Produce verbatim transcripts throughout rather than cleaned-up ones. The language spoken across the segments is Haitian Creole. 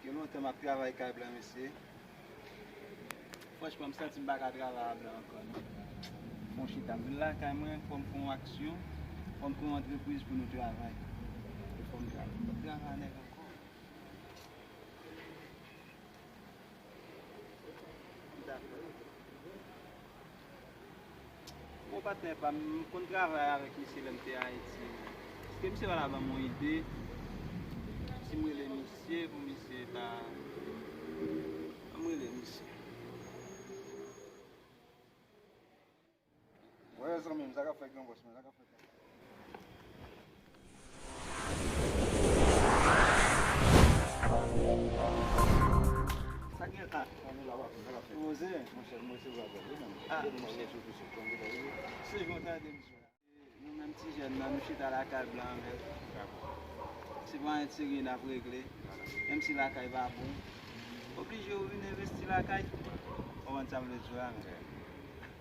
Gen lontan m ap travay kay blan, mesye. Franchman, m santi m pa ka travay a blan ankò, non. Fò m chita. M vin lakay mwen, fò m fè yon aksyon, fò m kreye yon antrepriz pou nou travay. E fò m travay. M p ap travay a nèg ankò. Dakò. Bon, patnè pa m, m konn travay avèk misye lè m te Ayiti. Èske misye pa ta ban m yon ide? Si m rele misye, pou misye ta, an m rele misye. Wè, zanmi m, sa k ap fèt, gran bòs mwen, sa k ap fèt? Sa gen la? Poze. Monchè, m resevwa bèl, wi, menm. Ah, monchè. Se jan w tande m sou la. Nou menm ti jèn nan, nou chita lakay blan, men. Se pa yon ti ri n ap regle. Menm si lakay pa bon, oblije ou vin envesti lakay. Ou konprann sa m vle di w la, men.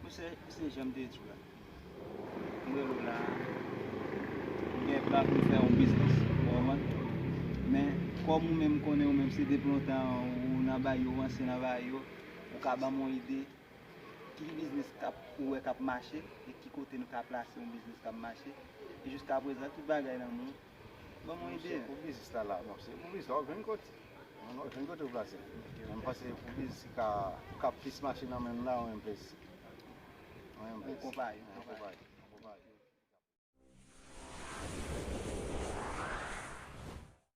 Monchè, se jan m te di w la. M rele w la, m gen plan pou m fè yon biznis, ou konprann? Men, kòm ou menm konnen, ou menm se depi lontan ou nan bay yo, ou ansyen nan bay yo, ou ka ban m yon ide, ki biznis k ap, ou wè k ap mache, e ki kote nou ka plase yon biznis k ap mache, e jiska prezan, tout bagay nan men w. Ban m yon ide. Monchè, pou biznis la, la, monchè, pou biznis la, w ap jwenn kote. W ap jwenn kote w plase. Men m panse pou biznis ki ka, ki ka plis mache nan men n la, w menm plis. Yon konpayi, yon konpayi.